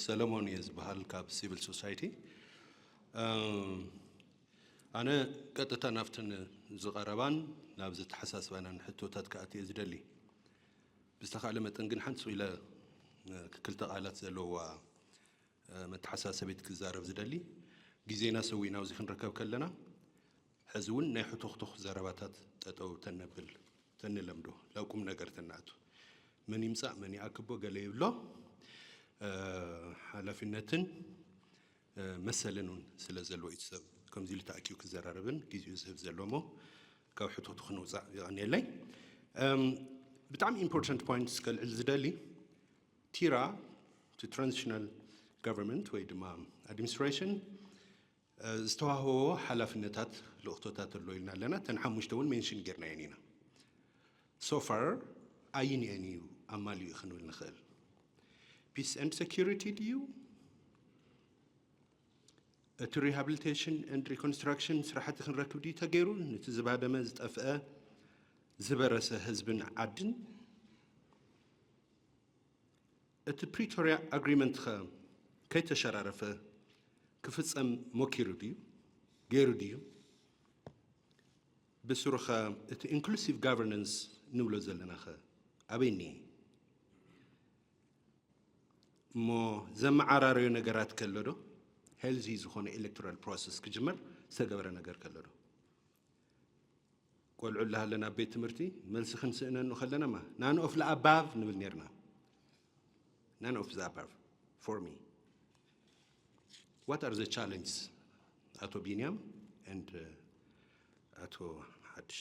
ሰለሞን እየ ዝበሃል ካብ ሲቪል ሶሳይቲ። ኣነ ቀጥታ ናብተን ዝቐረባን ናብ ዘተሓሳስባናን ሕቶታት ክኣትየ ዝደሊ። ብዝተኻእለ መጠን ግን ሓንሱ ኢለ ክልተ ቃላት ዘለዋ መተሓሳሰቢት ክዛረብ ዝደሊ። ግዜና ሰዊእና ኣብዚ ክንርከብ ከለና ሕዚ እውን ናይ ሕቱኽቱኽ ዘረባታት ጠጠው ተነብል ተንለምዶ ናብ ቁም ነገር ተናእቱ። መን ይምፃእ መን ይኣክቦ ገለ ይብሎ። ሓላፊነትን መሰልን እውን ስለ ዘለዎ እዩ ሰብ ከምዚ ኢሉ ተኣኪቡ ክዘራረብን ግዜኡ ዝህብ ዘሎ እሞ ካብ ሕቶቱ ክንውፃእ ይቐንየለይ። ብጣዕሚ ኢምፖርታንት ፖይንት ከልዕል ዝደሊ ቲራ ትራንዚሽናል ጋቨርንመንት ወይ ድማ ኣድሚኒስትሬሽን ዝተዋህቦ ሓላፍነታት ልእኽቶታት ኣሎ ኢልና ኣለና። እተን ሓሙሽተ እውን ሜንሽን ጌርናየን ኢና። ሶፋር ኣይንኤን እዩ ኣማሊኡ ክንብል ንኽእል? ፒስ ኤንድ ሴኪሪቲ ድዩ? እቲ ሪሃብሊቴሽን ኤንድ ሪኮንስትራክሽን ስራሕቲ ክንረክብ ድዩ ተገይሩ? ነቲ ዝባደመ ዝጠፍአ ዝበረሰ ህዝብን ዓድን እቲ ፕሪቶርያ ኣግሪመንት ኸ ከይተሸራረፈ ክፍጸም ሞኪሩ ድዩ? ገይሩ ድዩ? ብስሩ ኸ እቲ ኢንክሉሲቭ ጋቨርናንስ ንብሎ ዘለና ኸ ኣበይ እኒኤ? እሞ ዘመዓራረዩ ነገራት ከሎ ዶ? ሄልዚ ዝኾነ ኤሌክቶራል ፕሮሰስ ክጅመር ዝተገበረ ነገር ከሎ ዶ? ቆልዑ እናሃለና ኣብ ቤት ትምህርቲ መልሲ ክንስእነኑ ከለና ማ ናን ኦፍ ለኣባቭ ንብል ነርና። ናን ኦፍ ዘ ኣባቭ ፎር ሚ። What are the challenges? ኣቶ ቢንያም and ኣቶ ሓድሽ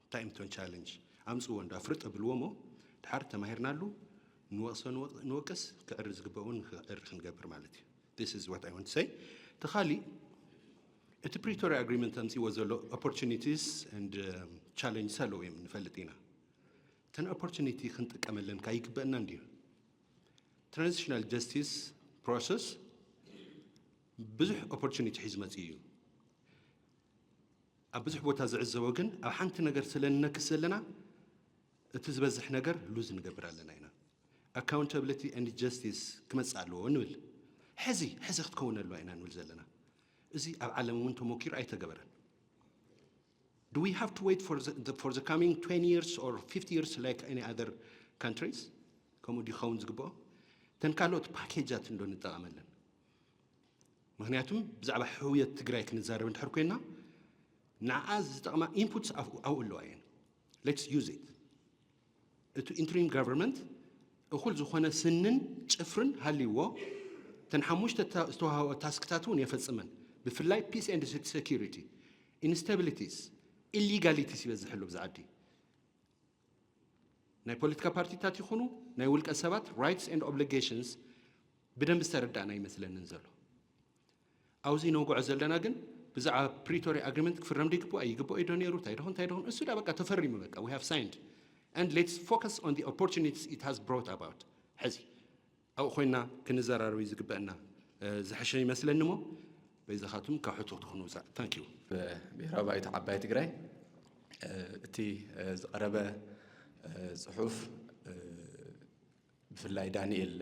እንታይ እዮም እቶም ቻለንጅ? ኣምፅዎ እንዶ ኣፍርጥ ብልዎ እሞ ድሓር ተማሂርናሉ ንወቅሶ ንወቅ- ንወቅስ ክዕሪ ዝግበኦ እውን ክዕሪ ክንገብር ማለት እዩ። This is what I want to say. ተኻሊ እቲ ፕሪቶሪያ ኣግሪመንት ኣምፅዎ ዘሎ ኦፖርቹኒቲስ and ቻለንጅስ ኣለዎ እዮም ንፈልጥ ኢና። እተን ኦፖርቹኒቲ ክንጥቀመለን ካይግበአና እንዲዩ። ትራንዚሽናል ጀስቲስ ፕሮሰስ ብዙሕ ኦፖርቹኒቲ ሒዝ መፅእ እዩ። ኣብ ብዙሕ ቦታ ዝዕዘቦ ግን ኣብ ሓንቲ ነገር ስለ ንነክስ ዘለና እቲ ዝበዝሕ ነገር ሉዝ ንገብር ኣለና ኢና። ኣካውንታብሊቲ ኤንድ ጀስቲስ ክመፅእ ኣለዎ ንብል። ሕዚ ሕዚ ክትከውን ኣለዋ ኢና ንብል ዘለና። እዚ ኣብ ዓለም እውን ተሞኪሩ ኣይተገበረን። Do we have to wait for the, the, for the coming twenty years or fifty years like any other countries? ከምኡ ድኸውን ዝግብኦ? ተን ካልኦት ፓኬጃት እንዶ ንጠቐመለን። ምክንያቱም ብዛዕባ ሕውየት ትግራይ ክንዛረብ እንድሕር ኮይና ንዓ ዝጠቕማ ኢንፑትስ ኣብኡ ኣለዋ እየን። Let's use it. እቲ ኢንትሪም ጋቨርንመንት እኹል ዝኾነ ስንን ጭፍርን ሃልይዎ እተን ሓሙሽተ ዝተዋሃቦ ታስክታት እውን የፈፅመን። ብፍላይ ፒስ ኤንድ ሴኪሪቲ ኢንስታቢሊቲስ ኢሊጋሊቲስ ይበዝሕ ኣሎ ብዛ ዓዲ። ናይ ፖለቲካ ፓርቲታት ይኹኑ ናይ ውልቀ ሰባት ራይትስ ኤንድ ኦብሊጌሽንስ ብደንብ ዝተረዳእና ይመስለንን ዘሎ። ኣብዚ ነውግዖ ዘለና ግን ብዛዕባ ፕሪቶሪያ ኣግሪመንት ክፍረም ዶ ይግብኦ ኣይግብኦ ዶ ነይሩ እንታይ ደኹን እንታይ ደኹን እሱ ዳ በቃ ተፈሪሙ በቃ we have signed and let's focus on the opportunities it has brought about። ሕዚ ኣብኡ ኮይና ክንዘራረብ እዩ ዝግበአና። ዝሕሸ ይመስለኒ እሞ በይዛኻትኩም ካብ ሕቶቱ ክንውፃእ። Thank you። ብሔራዊ ባይቶ ዓባይ ትግራይ እቲ ዝቐረበ ፅሑፍ ብፍላይ ዳንኤል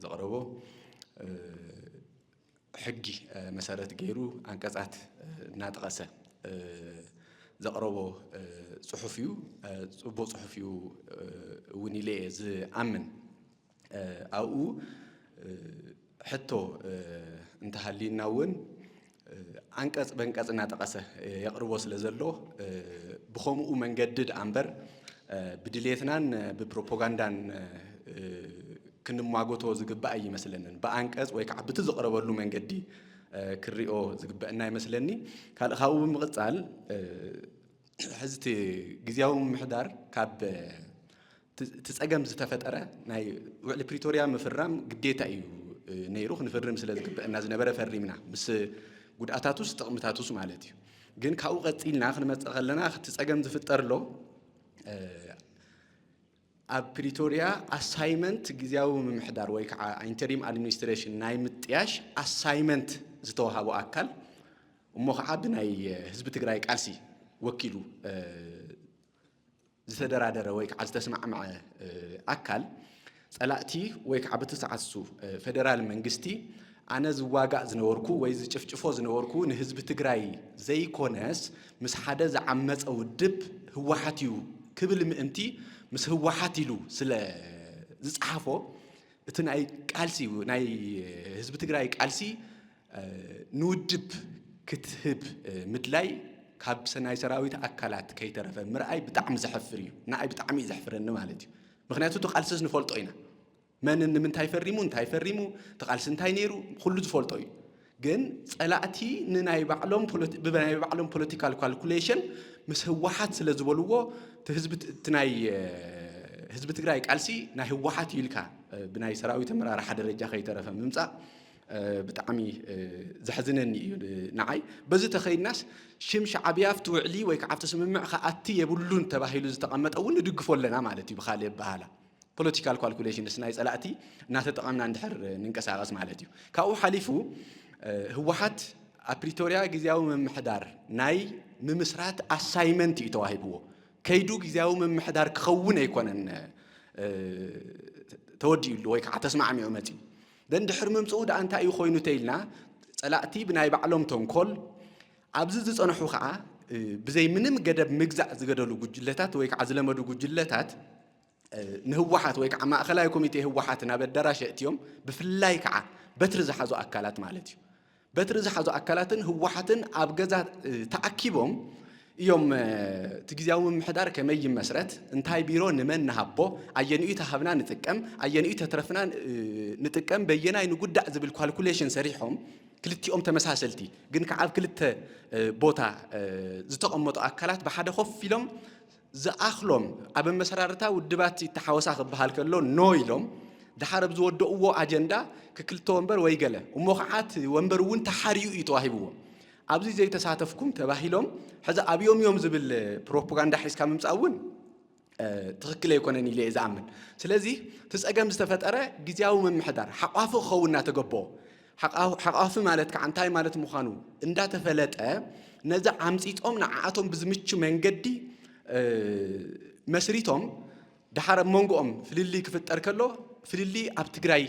ዘቕረቦ ሕጊ መሰረት ገይሩ ኣንቀፃት እናጠቐሰ ዘቕረቦ ፅሑፍ እዩ። ፅቡቕ ፅሑፍ እዩ እውን ኢለ እየ ዝኣምን። ኣብኡ ሕቶ እንተሃልዩና እውን ኣንቀፅ በንቀፅ እናጠቐሰ የቕርቦ ስለ ዘሎ ብኸምኡ መንገዲ ደኣ እምበር ብድሌትናን ብፕሮፓጋንዳን ክንማጎቶ ዝግባእ ኣይመስለንን። ብኣንቀፅ ወይ ከዓ ብቲ ዝቐረበሉ መንገዲ ክሪኦ ዝግበአና ይመስለኒ። ካልእ ካብኡ ብምቕፃል ሕዚ እቲ ግዝያዊ ምምሕዳር ካብ እቲ ጸገም ዝተፈጠረ ናይ ውዕሊ ፕሪቶርያ ምፍራም ግዴታ እዩ ነይሩ፣ ክንፍርም ስለ ዝግበአና ዝነበረ ፈሪምና ምስ ጉድኣታቱስ ጥቕምታቱስ ማለት እዩ። ግን ካብኡ ቀፂልና ክንመፅእ ከለና እቲ ጸገም ዝፍጠር ኣሎ ኣብ ፕሪቶርያ ኣሳይመንት ግዝያዊ ምምሕዳር ወይ ከዓ ኢንተሪም ኣድሚኒስትሬሽን ናይ ምጥያሽ ኣሳይመንት ዝተዋሃቦ ኣካል እሞ ከዓ ብናይ ህዝቢ ትግራይ ቃልሲ ወኪሉ ዝተደራደረ ወይ ከዓ ዝተስማዕመዐ ኣካል ጸላእቲ ወይ ከዓ በቲ ሰዓት እሱ፣ እ፣ ፌደራል መንግስቲ ኣነ ዝዋጋእ ዝነበርኩ ወይ ዝጭፍጭፎ ዝነበርኩ ንህዝቢ ትግራይ ዘይኮነስ ምስ ሓደ ዝዓመፀ ውድብ ህወሓት እዩ ክብል ምእንቲ ምስ ህወሓት ኢሉ ስለ ዝፀሓፎ እቲ ናይ ቃልሲ ናይ ህዝቢ ትግራይ ቃልሲ እ፣ ንውድብ ክትህብ እ፣ ምድላይ ካብ ሰ- ናይ ሰራዊት ኣካላት ከይተረፈ ምርኣይ ብጣዕሚ ዘሕፍር እዩ። ንኣይ ብጣዕሚ እዩ ዘሕፍረኒ ማለት እዩ። ምክንያቱ እቲ ቃልስስ ንፈልጦ ኢና። መን ንምንታይ ፈሪሙ፣ እንታይ ፈሪሙ፣ እቲ ቃልሲ እንታይ ነይሩ፣ ኩሉ ዝፈልጦ እዩ። ግን ጸላእቲ ንናይ ባዕሎም ፖለቲ- ብናይ ባዕሎም ፖለቲካል ካልኩሌሽን ምስ ህወሓት ስለ ዝበልዎ እቲ ህዝቢ ት- እቲ ናይ እ፣ ህዝቢ ትግራይ ቃልሲ ናይ ህወሓት እዩ ኢልካ እ፣ ብናይ ሰራዊት ኣመራርሓ ደረጃ ከይተረፈ ምምጻእ እ፣ ብጣዕሚ እ፣ ዘሕዝነኒ እዩ እ፣ ንዓይ። በዚ ተኸይድናስ ሽም ሻዕብያ ኣብቲ ውዕሊ ወይ ከዓ ኣብቲ ስምምዕ ክኣቲ የብሉን ተባሂሉ ዝተቐመጠ እውን ንድግፎ ኣለና ማለት እዩ። ብኻልእ ኣበሃህላ ፖለቲካል ካልኩሌሽንስ ናይ ጸላእቲ እናተጠቐምና እንድሕር እ፣ ንንቀሳቐስ ማለት እዩ። ካብኡ ሓሊፉ እ፣ ህወሓት ኣብ ፕሪቶርያ ግዝያዊ ምምሕዳር ናይ ምምስራት ኣሳይመንት እዩ ተዋሂብዎ። ከይዱ ግዝያዊ ምምሕዳር ክኸውን ኣይኮነን እ፣ ተወዲኡሉ ወይ ከዓ ተስማዕሚዑ መፂኡ። ደን ድሕሪ ምምፅኡ ደኣ እንታይ እዩ ኮይኑ ተኢልና ፀላእቲ ብናይ ባዕሎም ተንኮል ኣብዚ ዝፀንሑ ከዓ እ፣ ብዘይ ምንም ገደብ ምግዛእ ዝገደሉ ጉጅለታት ወይ ከዓ ዝለመዱ ጉጅለታት እ፣ ንህወሓት ወይ ከዓ ማእኸላይ ኮሚቴ ህወሓት ናብ ኣዳራሽ የእትዮም ብፍላይ ከዓ በትሪ ዝሓዙ ኣካላት ማለት እዩ። በትሪ ዝሓዙ ኣካላትን ህወሓትን ኣብ ገዛ እ፣ ተኣኪቦም እዮም እ፣ እቲ ግዝያዊ ምምሕዳር ከመይ ይመስረት እንታይ ቢሮ ንመን ንሃቦ ኣየንኡ ተሃብና ንጥቀም ኣየንኡ ተትረፍና እ፣ ንጥቀም በየናይ ንጉዳእ ዝብል ኳልኩሌሽን ሰሪሖም ክልቲኦም ተመሳሰልቲ ግን ከዓ ኣብ ክልተ እ፣ ቦታ እ፣ ዝተቐመጡ ኣካላት ብሓደ ኮፍ ኢሎም ዝኣኽሎም ኣብ ኣመሰራርታ ውድባት ይተሓወሳ ክበሃል ከሎ ኖ ኢሎም ድሓር ኣብ ዝወደእዎ ኣጀንዳ ክክልተ ወንበር ወይ ገለ እሞ ከዓ እቲ ወንበር እውን ተሓርዩ እዩ ተዋሂብዎም። ኣብዚ ዘይተሳተፍኩም ተባሂሎም ሕዚ ኣብዮም እዮም ዝብል ፕሮፓጋንዳ ሒዝካ ምምፃእ እውን ትኽክል ኣይኮነን ኢለ እየ ዝኣምን። ስለዚ እቲ ፀገም ዝተፈጠረ ግዝያዊ ምምሕዳር ሓቋፊ ክኸውን እናተገበኦ ሓቋፊ ማለት ከዓ እንታይ ማለት ምዃኑ እንዳተፈለጠ ነዚ ዓምፂፆም ንዓኣቶም ብዝምቹ መንገዲ መስሪቶም ድሓር ኣብ መንጎኦም ፍልልይ ክፍጠር ከሎ ፍልልይ ኣብ ትግራይ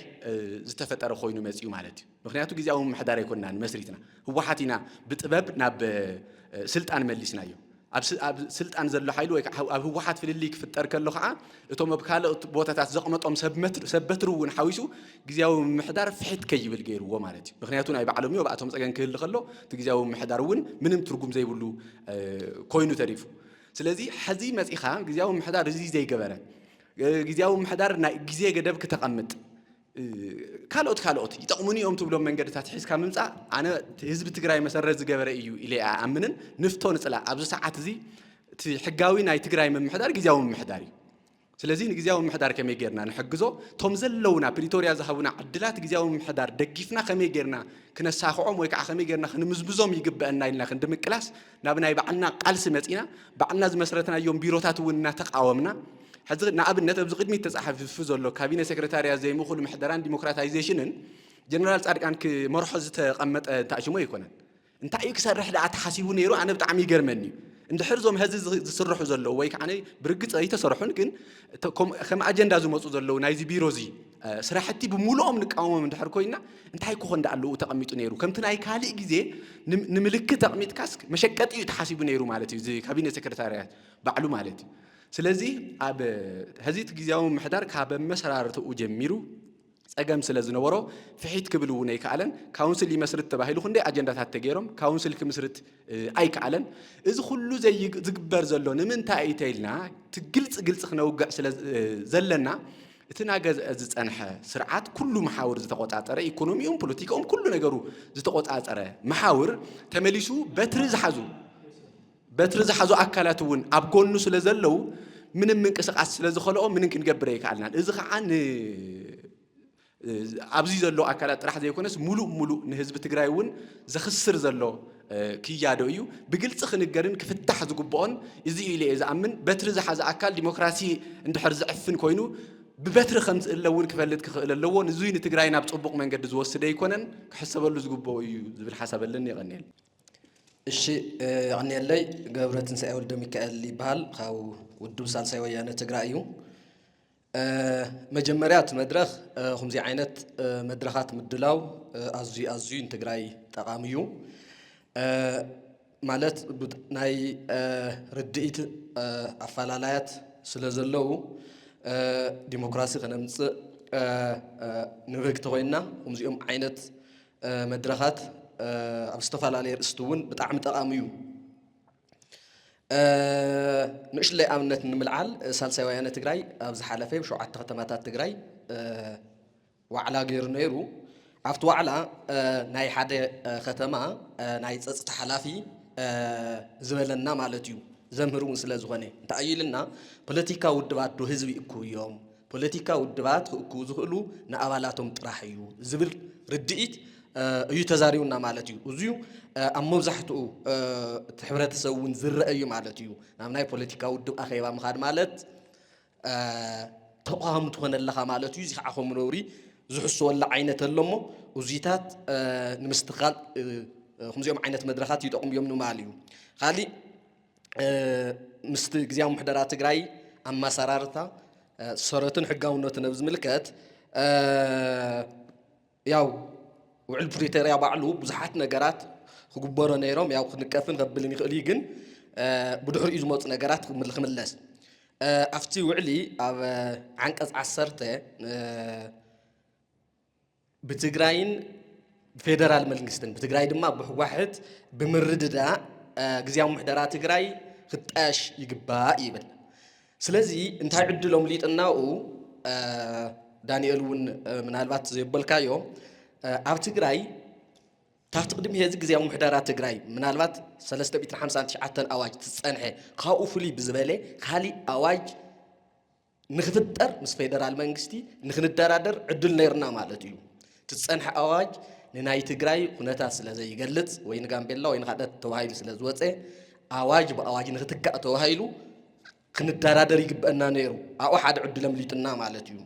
ዝተፈጠረ ኮይኑ መፅኡ ማለት እዩ። ምክንያቱ ግዜያዊ ምምሕዳር ኣይኮንናን መስሪትና ህወሓት ኢና ብጥበብ ናብ ስልጣን መሊስናዮ። ኣብ ስልጣን ዘሎ ሓይሊ ወይ ኣብ ህወሓት ፍልልይ ክፍጠር ከሎ ከዓ እቶም ኣብ ካልኦት ቦታታት ዘቕመጦም ሰብ በትሪ እውን ሓዊሱ ግዜያዊ ምምሕዳር ፍሕት ከይብል ገይርዎ ማለት እዩ። ምክንያቱ ናይ ባዕሎም እዩ ኣብኣቶም ፀገም ክህሊ ከሎ እቲ ግዜያዊ ምምሕዳር እውን ምንም ትርጉም ዘይብሉ ኮይኑ ተሪፉ። ስለዚ ሕዚ መፂኻ ግዜያዊ ምምሕዳር እዚ ዘይገበረ ግዜያዊ ምምሕዳር ናይ ግዜ ገደብ ክተቐምጥ ካልኦት ካልኦት ይጠቕሙኒ እዮም ትብሎም መንገድታት ሒዝካ ምምፃእ ኣነ ህዝቢ ትግራይ መሰረት ዝገበረ እዩ ኢለ ኣይኣምንን። ንፍቶ ንፅላ ኣብዚ ሰዓት እዚ እቲ ሕጋዊ ናይ ትግራይ ምምሕዳር ግዜያዊ ምምሕዳር እዩ። ስለዚ ንግዜያዊ ምምሕዳር ከመይ ጌርና ንሕግዞ፣ እቶም ዘለውና ፕሪቶርያ ዝሃቡና ዕድላት ግዜያዊ ምምሕዳር ደጊፍና ከመይ ጌርና ክነሳኽዖም ወይ ከዓ ከመይ ጌርና ክንምዝምዞም ይግበአና ኢልና ክንዲ ምቅላስ ናብ ናይ ባዕልና ቃልሲ መፂና ባዕልና ዝመስረትናዮም ቢሮታት እውን እናተቃወምና ሕዚ ንኣብነት ኣብዚ ቅድሚት ተፃሒፉ ዘሎ ካቢነ ሴክሬታርያት ዘይምእኹል ምሕደራን ዲሞክራታይዜሽንን ጀነራል ፃድቃን ክመርሖ ዝተቐመጠ ተኣሽሞ ኣይኮነን። እንታይ እዩ ክሰርሕ ደኣ ተሓሲቡ ነይሩ ኣነ ብጣዕሚ ይገርመኒ እዩ። እንድሕር እዞም ሀዚ ዝስርሑ ዘለዉ ወይ ከዓ ብርግፅ ኣይተሰርሑን ግን ከም ኣጀንዳ ዝመፁ ዘለዉ ናይዚ ቢሮ እዚ ስራሕቲ ብምሉኦም ንቃወሞም እንድሕር ኮይና እንታይ ክኾን ደኣ ኣለዉ ተቐሚጡ ነይሩ ከምቲ ናይ ካሊእ ግዜ ንምልክት ኣቕሚጥካስ መሸቀጢ እዩ ተሓሲቡ ነይሩ ማለት እዩ እዚ ካቢነ ሴክሬታርያት ባዕሉ ማለት እዩ። ስለዚ ኣብ ሕዚ እቲ ግዜያዊ ምምሕዳር ካብ ኣመሰራርትኡ ጀሚሩ ፀገም ስለ ዝነበሮ ፍሒት ክብል እውን ኣይከኣለን። ካውንስል ይመስርት ተባሂሉ ክንደይ ኣጀንዳታት ተገይሮም ካውንስል ክምስርት ኣይከኣለን። እዚ ኩሉ ዝግበር ዘሎ ንምንታይ እዩ ተኢልና እቲ ግልፂ ግልፂ ክነውግዕ ስለ ዘለና እቲ ናገዝአ ዝፀንሐ ስርዓት ኩሉ መሓውር ዝተቆፃፀረ ኢኮኖሚኡን ፖለቲካኡን ኩሉ ነገሩ ዝተቆፃፀረ መሓውር ተመሊሱ በትሪ ዝሓዙ በትሪ ዝሓዙ ኣካላት እውን ኣብ ጎኑ ስለ ዘለዉ ምንም ምንቅስቃስ ስለ ዝኸልኦ ምንም ክንገብር ኣይከኣልናን። እዚ ከዓ ን ኣብዚ ዘሎ ኣካላት ጥራሕ ዘይኮነስ ሙሉእ ሙሉእ ንህዝቢ ትግራይ እውን ዘኽስር ዘሎ ክያዶ እዩ። ብግልፂ ክንገርን ክፍታሕ ዝግብኦን እዚ እዩ ኢለ እየ ዝኣምን። በትሪ ዝሓዘ ኣካል ዲሞክራሲ እንድሕር ዝዕፍን ኮይኑ ብበትሪ ከም ዝእለ እውን ክፈልጥ ክኽእል ኣለዎ። ንዙይ ንትግራይ ናብ ፅቡቕ መንገዲ ዝወስድ ኣይኮነን፣ ክሕሰበሉ ዝግብኦ እዩ ዝብል ሓሳብ ኣለኒ። የቐንየል። እሺ፣ የቐንየለይ። ገብረ ትንሳኤ ወልደ ሚካኤል ይበሃል። ካብ ውድብ ሳልሳይ ወያነ ትግራይ እዩ። መጀመርያ እቲ መድረኽ ከምዚ ዓይነት መድረኻት ምድላው ኣዝዩ ኣዝዩ ንትግራይ ጠቓሚ እዩ። ማለት ናይ ርድኢት ኣፈላላያት ስለ ዘለዉ ዲሞክራሲ ከነምፅእ ንብህግ ተኾይንና ከምዚኦም ዓይነት መድረኻት ኣብ ዝተፈላለየ ርእስቲ እውን ብጣዕሚ ጠቓሚ እዩ። ንእሽለይ ኣብነት ንምልዓል ሳልሳይ ወያነ ትግራይ ኣብ ዝሓለፈ ሸውዓተ ከተማታት ትግራይ ዋዕላ ገይሩ ነይሩ። ኣብቲ ዋዕላ ናይ ሓደ ከተማ ናይ ፀፅታ ሓላፊ ዝበለና ማለት እዩ። ዘምህር እውን ስለ ዝኾነ እንታይ እዩ ኢልና፣ ፖለቲካ ውድባት ዶ ህዝቢ ይእክቡ እዮም? ፖለቲካ ውድባት ክእክቡ ዝኽእሉ ንኣባላቶም ጥራሕ እዩ ዝብል ርድኢት እዩ ተዛሪቡና ማለት እዩ። እዚዩ ኣብ መብዛሕትኡ እቲ ሕብረተሰብ እውን ዝረአ እዩ ማለት እዩ። ናብ ናይ ፖለቲካ ውድብ ኣኼባ ምኻድ ማለት ተቋም ትኾነ ኣለኻ ማለት እዩ። እዚ ከዓ ከም ነውሪ ዝሕሰወላ ዓይነት ኣሎ እሞ እዚታት ንምስትኻል ከምዚኦም ዓይነት መድረኻት ይጠቕሙ እዮም ንማል እዩ። ካሊእ ምስቲ ግዝያዊ ምሕደራ ትግራይ ኣመሰራርታ ሰረትን ሕጋውነትን ኣብ ዝምልከት ያው ውዕል ፕሪቶርያ ባዕሉ ብዙሓት ነገራት ክግበሮ ነይሮም ያው ክንቀፍን ከብልን ይኽእል እዩ ግን ብድሕሪኡ ዝመፁ ነገራት ክምለስ ኣብቲ ውዕሊ ኣብ ዓንቀፅ ዓሰርተ ብትግራይን ብፌደራል መንግስትን ብትግራይ ድማ ብህዋሕት ብምርድዳእ ግዝያዊ ምሕደራ ትግራይ ክጣየሽ ይግባእ ይብል። ስለዚ እንታይ ዕድሎም ሊጥናኡ ዳንኤል እውን ምናልባት ዘየበልካዮ ኣብ ትግራይ ካብቲ ቅድሚ ሄዚ ግዝያዊ ምሕደራ ትግራይ ምናልባት ሰለስተ ሚእትን ሓምሳን ትሽዓተን ኣዋጅ ትፀንሐ ካብኡ ፍሉይ ብዝበለ ካሊእ ኣዋጅ ንክፍጠር ምስ ፌደራል መንግስቲ ንክንደራደር ዕድል ነይርና ማለት እዩ። እቲ ዝፀንሐ ኣዋጅ ንናይ ትግራይ ኩነታት ስለ ዘይገልፅ ወይ ንጋምቤላ ወይ ንካደት ተባሂሉ ስለ ዝወፀ ኣዋጅ ብኣዋጅ ንክትካእ ተባሂሉ ክንደራደር ይግበአና ነይሩ። ኣብኡ ሓደ ዕድል ኣምሊጥና ማለት እዩ።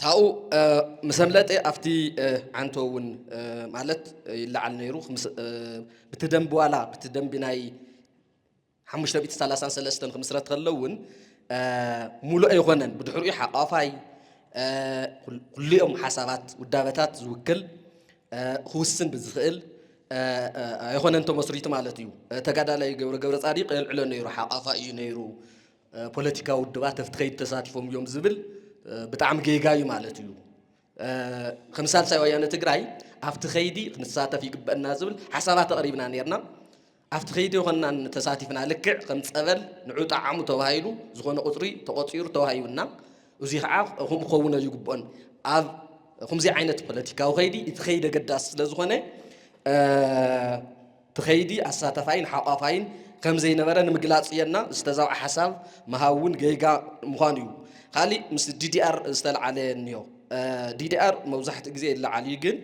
ታኡ ምስ ኣምለጠ ኣብቲ ዓንቶ እውን ማለት ይለዓል ነይሩ። ብቲ ደንቢ ዋላ ብቲ ደንቢ ናይ ሓሙሽተ ሚእቲ ሰላሳን ሰለስተን ክምስረት ከሎ እውን ሙሉእ ኣይኮነን። ብድሕሪኡ ሓቋፋይ ኩሊኦም ሓሳባት ውዳበታት ዝውክል ክውስን ብዝኽእል ኣይኮነን ተመስሪቱ ማለት እዩ። ተጋዳላይ ገብረ ገብረ ፃዲቅ የልዕሎ ነይሩ። ሓቋፋይ እዩ ነይሩ። ፖለቲካዊ ውድባት ኣብቲ ከይዲ ተሳቲፎም እዮም ዝብል ብጣዕሚ ጌጋ እዩ ማለት እዩ። ከም ሳልሳይ ወያነ ትግራይ ኣብቲ ከይዲ ክንሳተፍ ይግበአና ዝብል ሓሳባት ኣቕሪብና ነይርና። ኣብቲ ከይዲ ይኾንና ተሳቲፍና ልክዕ ከም ፀበል ንዑ ጣዕሙ ተባሂሉ ዝኾነ ቁፅሪ ተቆፂሩ ተዋሂቡና። እዚ ከዓ ከምኡ ክኸውን ኣይግብኦን። ኣብ ከምዚ ዓይነት ፖለቲካዊ ከይዲ እቲ ከይዲ ኣገዳሲ ስለ ዝኾነ እቲ ከይዲ ኣሳተፋይን ሓቋፋይን ከም ዘይነበረ ንምግላፅ እየና ዝተዛውዐ ሓሳብ ምሃብ እውን ጌጋ ምዃኑ እዩ። ካሊእ ምስ ዲዲኣር ዝተለዓለ እኒኦ። ዲዲኣር መብዛሕትኡ ግዜ ይለዓል እዩ፣ ግን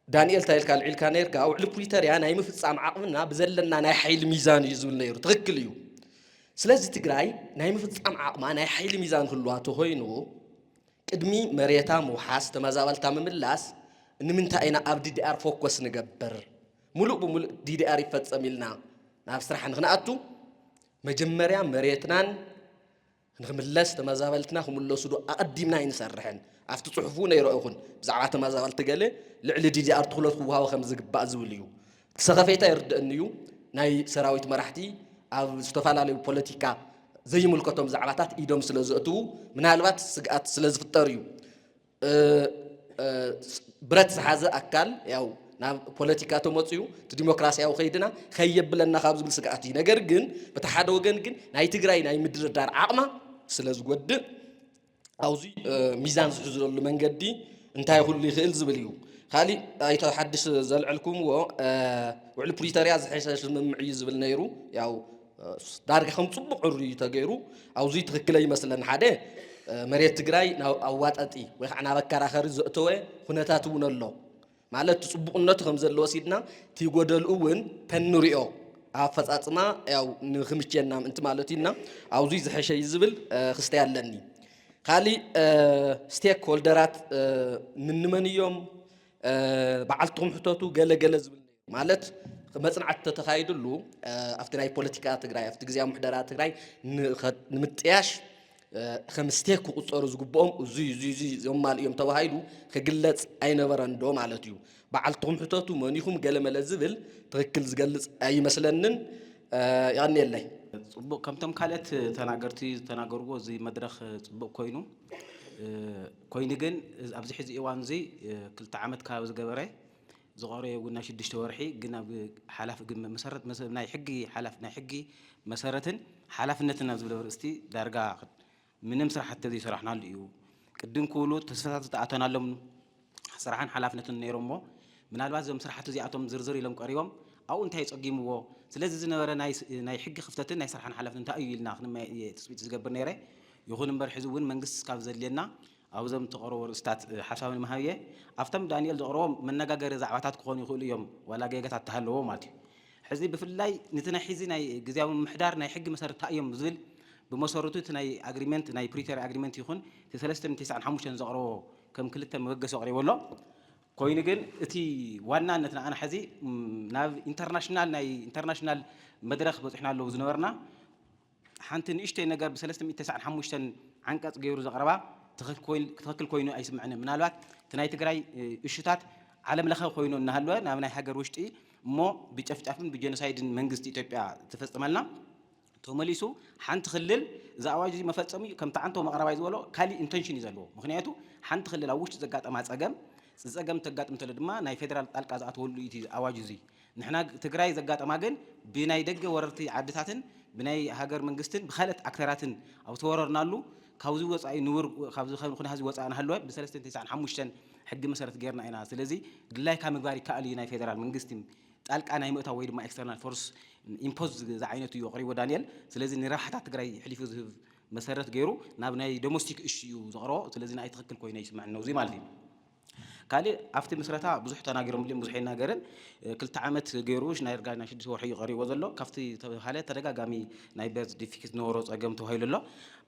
ዳንኤል እንታይ ኢልካ ኣልዒልካ ነይርካ፣ ውዕሊ ፕሪቶርያ ናይ ምፍፃም ዓቕምና ብዘለና ናይ ሓይሊ ሚዛን እዩ ዝብል ነይሩ። ትኽክል እዩ። ስለዚ ትግራይ ናይ ምፍፃም ዓቕማ ናይ ሓይሊ ሚዛን ክህልዋ ተኾይኑ ቅድሚ መሬታ ምውሓስ ተመዛበልታ ምምላስ ንምንታይ ኢና ኣብ ዲዲኣር ፎከስ ንገብር? ሙሉእ ብሙሉእ ዲዲኣር ይፈፀም ኢልና ናብ ስራሕ ንክንኣቱ መጀመርያ መሬትናን ንክምለስ ተመዛበልትና ክምለሱ ዶ ኣቐዲምና ኣይንሰርሕን? ኣብቲ ፅሑፉ ነይረኦ ይኹን ብዛዕባ ተመዛበልቲ ገለ ልዕሊ ዲዲኣር ትኹለት ክወሃቦ ከም ዝግባእ ዝብል እዩ። እቲ ሰኸፌታ ይርድእኒ እዩ። ናይ ሰራዊት መራሕቲ ኣብ ዝተፈላለዩ ፖለቲካ ዘይምልከቶም ዛዕባታት ኢዶም ስለ ዘእትዉ ምናልባት ስግኣት ስለ ዝፍጠር እዩ። ብረት ዝሓዘ ኣካል ያው ናብ ፖለቲካ ተመፅዩ እቲ ዲሞክራሲያዊ ከይድና ከየብለና ካብ ዝብል ስግኣት እዩ። ነገር ግን በቲ ሓደ ወገን ግን ናይ ትግራይ ናይ ምድርዳር ዓቕማ ስለ ዝጎድእ ኣብዚ ሚዛን ዝሕዝለሉ መንገዲ እንታይ ክህሉ ይኽእል ዝብል እዩ። ካሊእ ኣይተ ሓድሽ ዘልዐልኩምዎ ውዕሊ ፕሪቶርያ ዝሐሸ ስምምዕ እዩ ዝብል ነይሩ። ያው ዳርጋ ከም ፅቡቕ ዕሩይ እዩ ተገይሩ። ኣብዚ ትኽክለ ይመስለኒ ሓደ መሬት ትግራይ ናብ ኣዋጠጢ ወይ ከዓ ናብ ኣከራኸሪ ዘእተወ ኩነታት እውን ኣሎ። ማለት እቲ ፅቡቕነቱ ከም ዘሎ ወሲድና እቲ ጎደልኡ እውን ተንሪኦ ኣፈፃፅማ ያው ንክምችየና ምእንቲ ማለት እዩ እና ኣብዚ ዝሐሸ እዩ ዝብል ክስታይ ኣለኒ። ካሊእ ስቴክ ሆልደራት ምንመን እዮም በዓልትኹም ሕተቱ ገለ ገለ ዝብል ማለት መፅናዕቲ ተተኻይድሉ ኣብቲ ናይ ፖለቲካ ትግራይ ኣብቲ ግዜያዊ ምሕደራ ትግራይ ንኸ- ንምጥያሽ ከም ስቴክ ክቁጸሩ ዝግብኦም እዙይ እዙይ እዙይ ዘማልኡ እዮም ተባሂሉ ክግለጽ ኣይነበረን ዶ ማለት እዩ። በዓልትኹም ሕተቱ መን ኢኹም ገለመለ ዝብል ትኽክል ዝገልጽ ኣይመስለንን። የቐንየለይ። ጽቡቕ፣ ከምቶም ካልኦት ተናገርቲ ዝተናገርዎ እዚ መድረኽ ጽቡቕ ኮይኑ ኮይኑ ግን ኣብዚ ሕዚ እዋን እዚ ክልተ ዓመት ካብ ዝገበረ ዝቐረየ እውን ናይ ሽዱሽተ ወርሒ ግን ኣብ ሓላፍ ግን መሰረት መሰ- ናይ ሕጊ ሓላፍ ናይ ሕጊ መሰረትን ሓላፍነትን ኣብ ዝብል ርእስቲ ዳርጋ ምንም ስራሕቲ ዘይሰራሕናሉ እዩ። ቅድም ክብሉ ተስፋታት ዝተኣተናሎም ስራሕን ሓላፍነትን ነይሮሞ ምናልባት እዞም ስራሕቲ እዚኣቶም ዝርዝር ኢሎም ቀሪቦም ኣብኡ እንታይ ጸጊምዎ ስለዚ ዝነበረ ናይ ስ- ናይ ሕጊ ክፍተትን ናይ ስራሕን ሓላፍነት እንታይ እዩ ኢልና ክንመ- እየ ትፅቢት ዝገብር ነይረ። ይኹን እምበር ሕዚ እውን መንግስቲ ካብ ዘድልየና ኣብዞም ተቐረቡ ርእስታት ሓሳብ ንምሃብ እየ። ኣብቶም ዳንኤል ዘቕረቦም መነጋገሪ ዛዕባታት ክኾኑ ይኽእሉ እዮም ዋላ ጌጋታት ተሃለዎ ማለት እዩ። ሕዚ ብፍላይ ነቲ ናይ ሕዚ ናይ ግዜያዊ ምምሕዳር ናይ ሕጊ መሰረት እንታይ እዮም ዝብል ብመሰረቱ እቲ ናይ ኣግሪመንት ናይ ፕሪቶርያ ኣግሪመንት ይኹን እቲ ሰለስተ ሚእቲ ተስዓን ሓሙሽተን ዘቕረቦ ከም ክልተ መበገሲ ኣቕሪቦ ኣሎ። ኮይኑ ግን እቲ ዋናነት ንኣና ሕዚ ም፣ ናብ ኢንተርናሽናል ናይ ኢንተርናሽናል መድረኽ በፂሕና ኣለዉ ዝነበርና ሓንቲ ንእሽተይ ነገር ብ ሰለስተ ሚእቲ ተስዓን ሓሙሽተን ዓንቀፅ ገይሩ ዘቕረባ ትኽክል ኮይኑ ኣይስምዐንን። ምናልባት እቲ ናይ ትግራይ እሹታት ዓለም ለኸ ኮይኑ እናሃለወ ናብ ናይ ሃገር ውሽጢ እሞ ብጨፍጫፍን ብጀኖሳይድን መንግስቲ ኢትዮጵያ ዝፈፀመልና ተመሊሱ ሓንቲ ክልል እዚ ኣዋጅ እዚ መፈፀሚ ከምቲ ዓንቶ መቕረባይ ዝበሎ ካሊእ ኢንተንሽን እዩ ዘለዎ። ምክንያቱ ሓንቲ ክልል ኣብ ውሽጢ ዘጋጠማ ፀገም ዝፀገም ተጋጥም ተሎ ድማ ናይ ፌደራል ጣልቃ ዝኣተወሉ እዩ እቲ ኣዋጅ እዚ። ንሕና ትግራይ ዘጋጠማ ግን ብናይ ደገ ወረርቲ ዓድታትን ብናይ ሃገር መንግስትን ብካልኦት ኣክተራትን ኣብ ተወረርናሉ ካብዚ ወፃኢ ንቡር ካብዚ ከም ኩነታት እዚ ወፃኢ እናሃለወ ብ ሰለስተ ሚእቲ ተስዓን ሓሙሽተን ሕጊ መሰረት ጌርና ኢና። ስለዚ ድላይካ ምግባር ይከኣል እዩ። ናይ ፌደራል መንግስቲ ጣልቃ ናይ ምእታው ወይ ድማ ኤክስተርናል ፎርስ ኢምፖዝ ዝዓይነቱ እዩ ኣቕሪቦ ዳንኤል። ስለዚ ንረብሓታት ትግራይ ሕሊፉ ዝህብ መሰረት ገይሩ ናብ ናይ ዶሞስቲክ እሹ እዩ ዘቕረቦ። ስለዚ ንኣይ ትኽክል ኮይኑ ኣይስምዐን ነው እዚ ማለት እዩ። ካልእ ኣብቲ ምስረታ ብዙሕ ተናጊሮም ብሊም ብዙሕ ይናገርን ክልተ ዓመት ገይሩ ናይ ርጋ ናይ ሽዱሽተ ወርሒ እዩ ቀሪቦ ዘሎ ካብቲ ተባሃለ ተደጋጋሚ ናይ በዝ ዲፊክት ዝነበሮ ፀገም ተባሂሉ ኣሎ።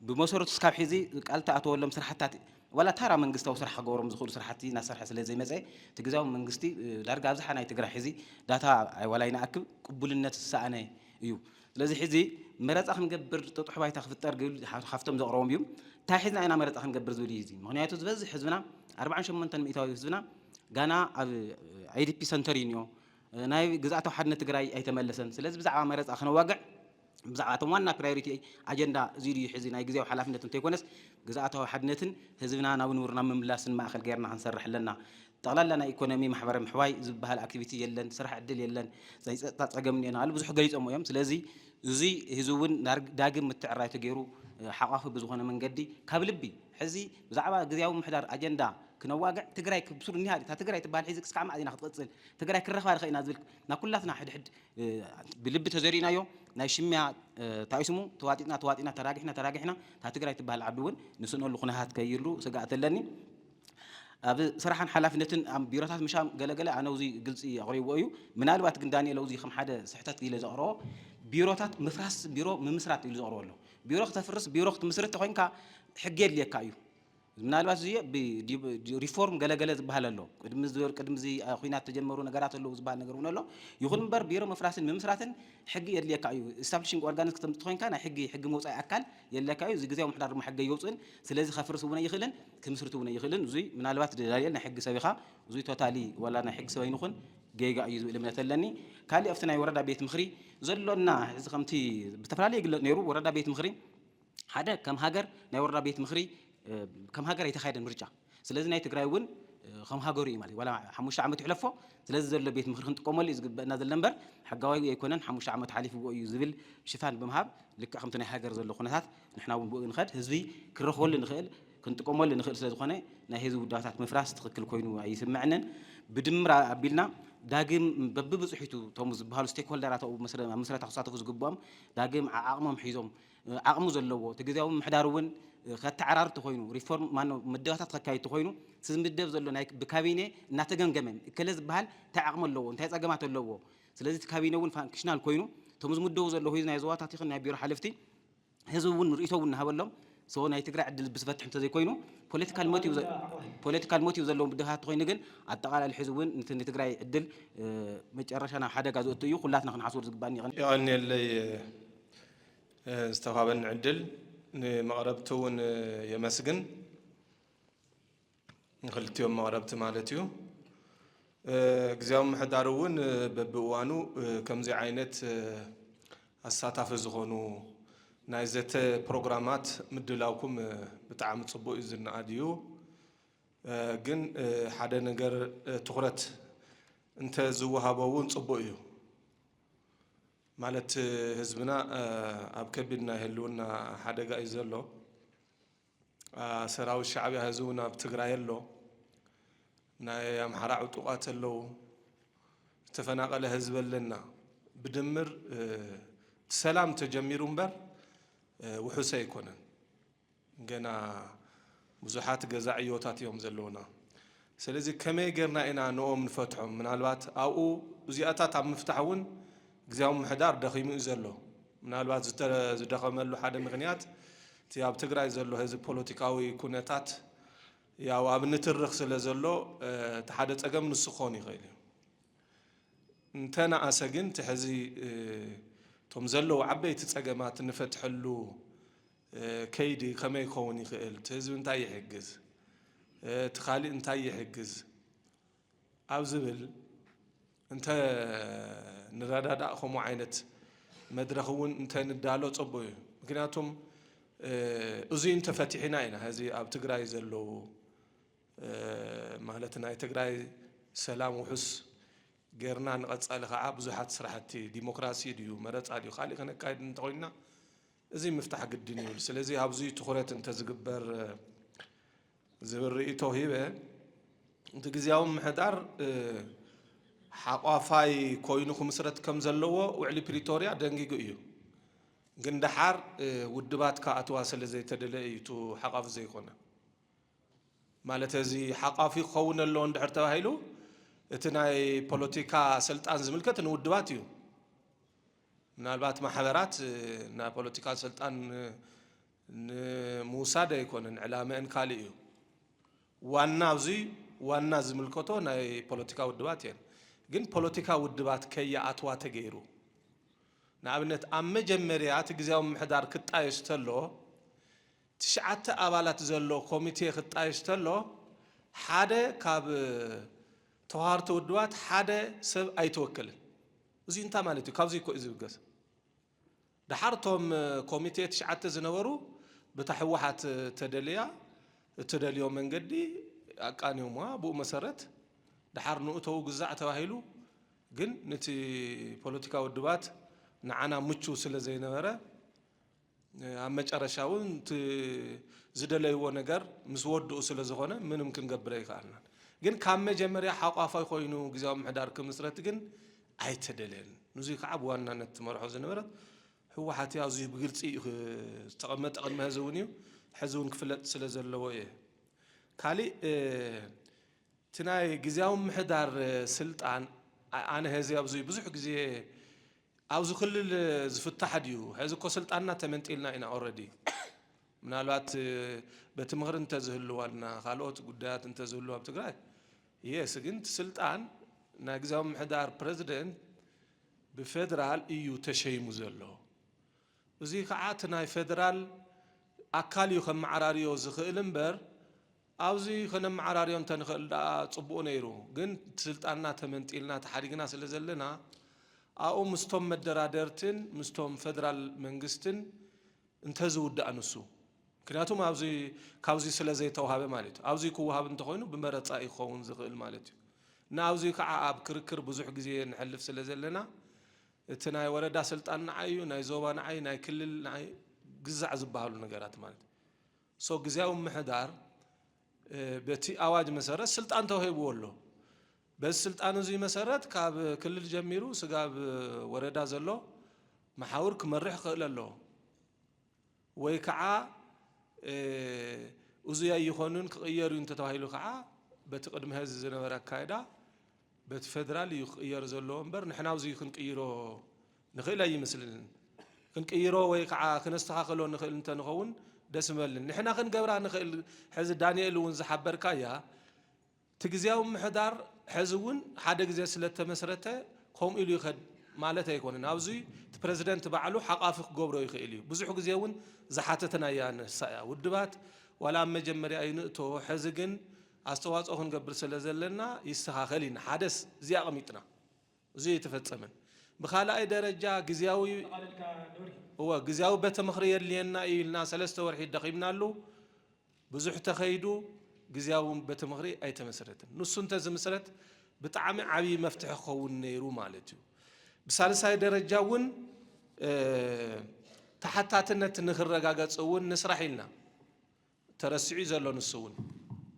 ብመሰረቱ እስካብ ሕዚ ቃል ተኣተወሎም ስራሕታት ዋላ ታራ መንግስታዊ ስራሕ ክገብሮም ዝኽእሉ ስራሕቲ እናሰርሐ ስለ ዘይመፀ እቲ ግዛዊ መንግስቲ ዳርጋ ኣብዝሓ ናይ ትግራይ ሕዚ ዳታ ዋላ ይንኣክብ ቅቡልነት ዝሰኣነ እዩ። ስለዚ ሕዚ መረፃ ክንገብር ጥጡሕ ባይታ ክፍጠር ግብል ካብቶም ዘቕረቦም እዩ። እንታይ ሒዝና ኢና መረፃ ክንገብር ዝብል እዩ እዚ። ምክንያቱ ዝበዝሕ ህዝብና ኣርባዓን ሸሞንተን ሚእታዊ ህዝብና ጋና ኣብ ኣይዲፒ ሰንተር እዩ እኒኦ። ናይ ግዝኣታዊ ሓድነት ትግራይ ኣይተመለሰን። ስለዚ ብዛዕባ መረፃ ክነዋግዕ ብዛዕባ እቶም ዋና ፕራዮሪቲ ኣጀንዳ እዚ ድዩ ሕዚ ናይ ግዜያዊ ሓላፍነት እንተይኮነስ ግዝኣታዊ ሓድነትን ህዝብና ናብ ንቡር ናብ ምምላስን ማእኸል ገይርና ክንሰርሕ ኣለና። ጠቕላላ ናይ ኢኮኖሚ ማሕበረ ምሕዋይ ዝበሃል ኣክቲቪቲ የለን፣ ስራሕ ዕድል የለን፣ ናይ ፀጥታ ፀገም እኒኤና ኣሉ ብዙሕ ገሊፆሞ እዮም። ስለዚ እዚ ህዚ እውን ዳርግ- ዳግም ምትዕራይ ተገይሩ ሓቋፊ ብዝኾነ መንገዲ ካብ ልቢ ሕዚ ብዛዕባ ግዜያዊ ምምሕዳር ኣጀንዳ ክነዋግዕ ትግራይ ክብሱር እኒሃ እታ ትግራይ ትበሃል ሕዚ ክስካዕ መዓዝ ኢና ክትቕፅል ትግራይ ክረኽባ ርኸ ኢና ዝብል ናብ ኩላትና ሕድሕድ ብልቢ ተዘሪእናዮ ናይ ሽምያ እንታይ ስሙ ተዋጢጥና ተዋጢጥና ተራጊሕና ተራጊሕና እታ ትግራይ ትበሃል ዓዲ እውን ንስእነሉ ኩነታት ከይሉ ስጋእት ኣለኒ። ኣብ ስራሕን ሓላፍነትን ኣብ ቢሮታት ምሻም ገለገለ ኣነ ውዚ ግልፂ ኣቕሪብዎ እዩ። ምናልባት ግን ዳንኤል ውዚ ከም ሓደ ስሕተት ኢለ ዘቕረቦ ቢሮታት ምፍራስ ቢሮ ምምስራት ኢሉ ዘቕርቦ ኣሎ። ቢሮ ክተፍርስ ቢሮ ክትምስርት ተኮይንካ ሕጊ የድልየካ እዩ። ምናልባት እዚ ሪፎርም ገለገለ ዝበሃል ኣሎ ቅድሚ ዝበል ቅድሚ እዚ ኩናት ተጀመሩ ነገራት ኣለዉ ዝበሃል ነገር እውን ኣሎ። ይኹን እምበር ቢሮ ምፍራስን ምምስራትን ሕጊ የድልየካ እዩ። ስታብሊሽንግ ኦርጋንስ ክተምፅእ ኮይንካ ናይ ሕጊ ሕጊ መውፃኢ ኣካል የድልየካ እዩ። እዚ ግዜያዊ ምሕዳር ድማ ሕጊ የውፅእን ስለዚ ከፍርስ እውን ኣይኽእልን ክምስርት እውን ኣይኽእልን። እዙይ ምናልባት ዳንኤል ናይ ሕጊ ሰብ ኢኻ እዙይ ቶታሊ ዋላ ናይ ሕጊ ሰብ ኣይንኹን ጌጋ እዩ ዝብል እምነት ኣለኒ። ካሊእ ኣብቲ ናይ ወረዳ ቤት ምኽሪ ዘሎና ሕዚ ከምቲ ብዝተፈላለየ ይግለፅ ነይሩ ወረዳ ቤት ምኽሪ ሓደ ከም ሃገር ናይ ወረዳ ቤት ምኽሪ ከም ሃገር ኣይተኻየደን ምርጫ። ስለዚ ናይ ትግራይ እውን ከም ሃገሩ እዩ ማለት ዋላ ሓሙሽተ ዓመት ይሕለፎ። ስለዚ ዘሎ ቤት ምኽሪ ክንጥቀመሉ እዩ ዝግበእና ዘለና እምበር ሕጋዊ ኣይኮነን ሓሙሽተ ዓመት ሓሊፍዎ እዩ ዝብል ሽፋን ብምሃብ ልክዕ ከምቲ ናይ ሃገር ዘሎ ኩነታት ንሕና እውን ብኡ ንኸድ ህዝቢ ክረኽበሉ ንኽእል ክንጥቀመሉ ንኽእል ስለ ዝኾነ ናይ ህዝቢ ውዳታት ምፍራስ ትኽክል ኮይኑ ኣይስምዐንን። ብድምር ኣቢልና ዳግም በብብፅሒቱ እቶም ዝበሃሉ ስቴክሆልደራት ኣብኡ መስረ- ኣብ ምስረታ ክሳተፉ ዝግብኦም ዳግም ዓዓቕሞም ሒዞም ዓቕሚ ዘለዎ እቲ ግዜያዊ ምምሕዳር እውን ከተዓራሪ ተኮይኑ ሪፎርም ማነው ምደባታት ከካይድ ተኮይኑ እቲ ዝምደብ ዘሎ ናይ ብካቢኔ እናተገምገመ እከለ ዝበሃል እንታይ ዓቕሚ ኣለዎ እንታይ ፀገማት ኣለዎ ስለዚ እቲ ካቢነ እውን ፋንክሽናል ኮይኑ እቶም ዝምደቡ ዘለዉ ናይ ዞባታት ይኹን ናይ ቢሮ ሓለፍቲ ህዝቢ እውን ርእይቶ እውን እናሃበሎም so ናይ ትግራይ ዕድል ብዝፈትሕ እንተዘይኮይኑ political motive political motive ዘለዎም ምደባታት ተኮይኑ ግን ኣጠቓላሊ ሕዚ እውን ነቲ ንትግራይ ዕድል መጨረሻ ናብ ሓደጋ ዘእቱ እዩ ኩላትና ክንሓስበሉ ዝግባእ ይቐን የቐንየለይ ዝተዋህበኒ ዕድል ንመቕረብቲ እውን የመስግን፣ ንክልቲኦም መቕረብቲ ማለት እዩ። ግዝያዊ ምሕዳር እውን በብእዋኑ ከምዚ ዓይነት ኣሳታፊ ዝኾኑ ናይ ዘተ ፕሮግራማት ምድላውኩም ብጣዕሚ ጽቡቕ እዩ፣ ዝነኣድ እዩ። ግን ሓደ ነገር ትኹረት እንተዝወሃቦ እውን ጽቡቕ እዩ። ማለት ህዝብና ኣብ ከቢድ ናይ ህልውና ሓደጋ እዩ ዘሎ። ሰራዊት ሻዕብያ ህዝቢ እውን ኣብ ትግራይ ኣሎ። ናይ ኣምሓራ ዕጡቓት ኣለዉ። ዝተፈናቐለ ህዝቢ ኣለና። ብድምር እቲ ሰላም ተጀሚሩ እምበር ውሑስ ኣይኮነን። ገና ብዙሓት ገዛ ዕዮታት እዮም ዘለውና። ስለዚ ከመይ ጌርና ኢና ንኦም ንፈትሖም? ምናልባት ኣብኡ እዚኣታት ኣብ ምፍታሕ እውን ግዝያዊ ምሕዳር ደኺሙ እዩ ዘሎ። ምናልባት ዝተ-፣ ዝደኸመሉ ሓደ ምኽንያት እቲ ኣብ ትግራይ ዘሎ ህዝቢ ፖለቲካዊ ኩነታት ያው ኣብ ንትርኽ ስለ ዘሎ እቲ ሓደ ጸገም ንሱ ክኸውን ይኽእል እዩ። እንተነኣሰ ግን እቲ ሕዚ እቶም ዘለዉ ዓበይቲ ጸገማት ንፈትሐሉ ከይዲ ከመይ ክኸውን ይኽእል፣ እቲ ህዝቢ እንታይ ይሕግዝ፣ እቲ ካሊእ እንታይ ይሕግዝ ኣብ ዝብል እንተ ንረዳዳእ ከምኡ ዓይነት መድረኽ እውን እንተ ንዳሎ ጽቡቕ እዩ። ምክንያቱም እዙይ እንተፈቲሕና ኢና ሕዚ ኣብ ትግራይ ዘለዉ ማለት ናይ ትግራይ ሰላም ውሑስ ጌርና ንቐጻሊ ከዓ ብዙሓት ስራሕቲ ዲሞክራሲ ድዩ መረፃ ድዩ ካሊእ ከነካይድ እንተኮይንና እዚ ምፍታሕ ግድን ይብል። ስለዚ ኣብዚ ትኹረት እንተዝግበር ዝብል ርእይቶ ሂበ። እቲ ግዝያዊ ምሕዳር ሓቋፋይ ኮይኑ ክምስረት ከም ዘለዎ ውዕሊ ፕሪቶርያ ደንጊጉ እዩ። ግን ደሓር ውድባት ክኣትዋ ስለ ዘይተደለ እዩ እቲ ሓቋፊ ዘይኮነ። ማለት እዚ ሓቋፊ ክኸውን ኣለዎ እንድሕር ተባሂሉ እቲ ናይ ፖለቲካ ስልጣን ዝምልከት ንውድባት እዩ። ምናልባት ማሕበራት ናይ ፖለቲካ ስልጣን ንምውሳድ ኣይኮነን ዕላመአን ካልእ እዩ። ዋና ኣብዚ ዋና ዝምልከቶ ናይ ፖለቲካ ውድባት እየን። ግን ፖለቲካ ውድባት ከይኣትዋ ተገይሩ ንኣብነት ኣብ መጀመርያ እቲ ግዝያዊ ምሕዳር ክጣየሽ ተሎ ትሽዓተ ኣባላት ዘሎ ኮሚቴ ክጣየሽ ተሎ ሓደ ካብ ተዋሃርቲ ውድባት ሓደ ሰብ ኣይተወከልን። እዚ እንታይ ማለት እዩ? ካብዚ እኮ እዩ ዝብገስ። ደሓር እቶም ኮሚቴ ትሽዓተ ዝነበሩ ብታ ህወሓት ተደልያ እትደልዮ መንገዲ ኣቃንዮምዋ። ብኡ መሰረት ደሓር ንእተው ግዛዕ ተባሂሉ ግን ነቲ ፖለቲካ ውድባት ንዓና ምቹ ስለ ዘይነበረ ኣብ መጨረሻ እውን እቲ ዝደለይዎ ነገር ምስ ወድኡ ስለ ዝኾነ ምንም ክንገብር ኣይከኣልናን። ግን ካብ መጀመርያ ሓቋፋይ ኮይኑ ግዝያዊ ምሕዳር ክምስረት ግን ኣይተደለየን። ንዙይ ከዓ ብዋናነት ትመርሖ ዝነበረት ህወሓት እያ። ኣዝዩ ብግልፂ እዩ ዝተቐመጠ ቅድሚ ሕዚ እውን እዩ። ሕዚ እውን ክፍለጥ ስለ ዘለዎ እየ። ካሊእ እቲ ናይ ግዝያዊ ምሕዳር ስልጣን ኣነ ሕዚ ኣብዚ ብዙሕ ግዜ ኣብዚ ክልል ዝፍታሕ ድዩ? ሕዚ እኮ ስልጣንና ተመንጢልና ኢና ኦረዲ። ምናልባት በቲ ምኽሪ እንተዝህልዋልና ካልኦት ጉዳያት እንተዝህልዋ ኣብ ትግራይ የስ ግን እቲ ስልጣን ናይ ግዝያዊ ምሕዳር ፕረዚደንት ብፌደራል እዩ ተሸይሙ ዘሎ። እዚ ከዓ እቲ ናይ ፌደራል ኣካል እዩ ከመዓራርዮ ዝኽእል እምበር ኣብዚ ከነመዓራርዮ እንተንኽእል ደኣ ጽቡቕ ነይሩ። ግን እቲ ስልጣንና ተመንጢልና ተሓዲግና ስለ ዘለና ኣብኡ ምስቶም መደራደርትን ምስቶም ፌደራል መንግስትን እንተዝውዳእ ንሱ ምክንያቱም ኣብዚ ካብዚ ስለ ዘይተዋሃበ ማለት እዩ። ኣብዚ ክወሃብ እንተኾይኑ ብመረፃ እዩ ክኸውን ዝኽእል ማለት እዩ። እና ኣብዚ ከዓ ኣብ ክርክር ብዙሕ ግዜ ንሕልፍ ስለ ዘለና እቲ ናይ ወረዳ ስልጣን ንዓይ እዩ፣ ናይ ዞባ ንዓይ፣ ናይ ክልል ንዓይ ግዛዕ ዝበሃሉ ነገራት ማለት እዩ። ሶ ግዝያዊ ምሕዳር በቲ ኣዋጅ መሰረት ስልጣን ተዋሂብዎ ኣሎ። በዚ ስልጣን እዚ መሰረት ካብ ክልል ጀሚሩ ስጋብ ወረዳ ዘሎ መሓውር ክመርሕ ክኽእል ኣለዎ። ወይ ከዓ እዙይ ኣይኾኑን ክቕየር እዩ እንተተባሂሉ ከዓ በቲ ቅድሚ ሕዚ ዝነበረ ኣካይዳ በቲ ፌደራል እዩ ክቕየር ዘለዎ እምበር ንሕና ኣብዚ ክንቅይሮ ንኽእል ኣይመስልንን። ክንቅይሮ ወይ ከዓ ክነስተኻኸሎ ንኽእል እንተንኸውን ደስ ምበልን። ንሕና ክንገብራ ንኽእል ሕዚ ዳንኤል እውን ዝሓበርካያ እቲ ግዝያዊ ምሕዳር ሕዚ እውን ሓደ ግዜ ስለ ተመስረተ ከምኡ ኢሉ ይኸድ ማለት ኣይኮነን። ኣብዚ እቲ ፕረዚደንት ባዕሉ ሓቋፊ ክገብሮ ይኽእል እዩ። ብዙሕ ግዜ እውን ዝሓተትናያ ንሳ እያ። ውድባት ዋላ ኣብ መጀመርያ ይንእቶ፣ ሕዚ ግን ኣስተዋፅኦ ክንገብር ስለ ዘለና ይስተኻኸል ኢና። ሓደስ እዚ ኣቐሚጥና፣ እዚ ኣይተፈጸመን። ብኻልኣይ ደረጃ ግዝያዊ እወ፣ ግዝያዊ ቤተ ምኽሪ የድልየና እዩ ኢልና ሰለስተ ወርሒ ደኺምናሉ። ብዙሕ ተኸይዱ፣ ግዝያዊ ቤተ ምኽሪ ኣይተመስረትን። ንሱ እንተዝምስረት ብጣዕሚ ዓብዪ መፍትሒ ክኸውን ነይሩ ማለት እዩ። ብሳልሳይ ደረጃ እውን፣ እ፣ ተሓታትነት ንክረጋገጽ እውን ንስራሕ ኢልና። ተረሲዑ እዩ ዘሎ ንሱ እውን።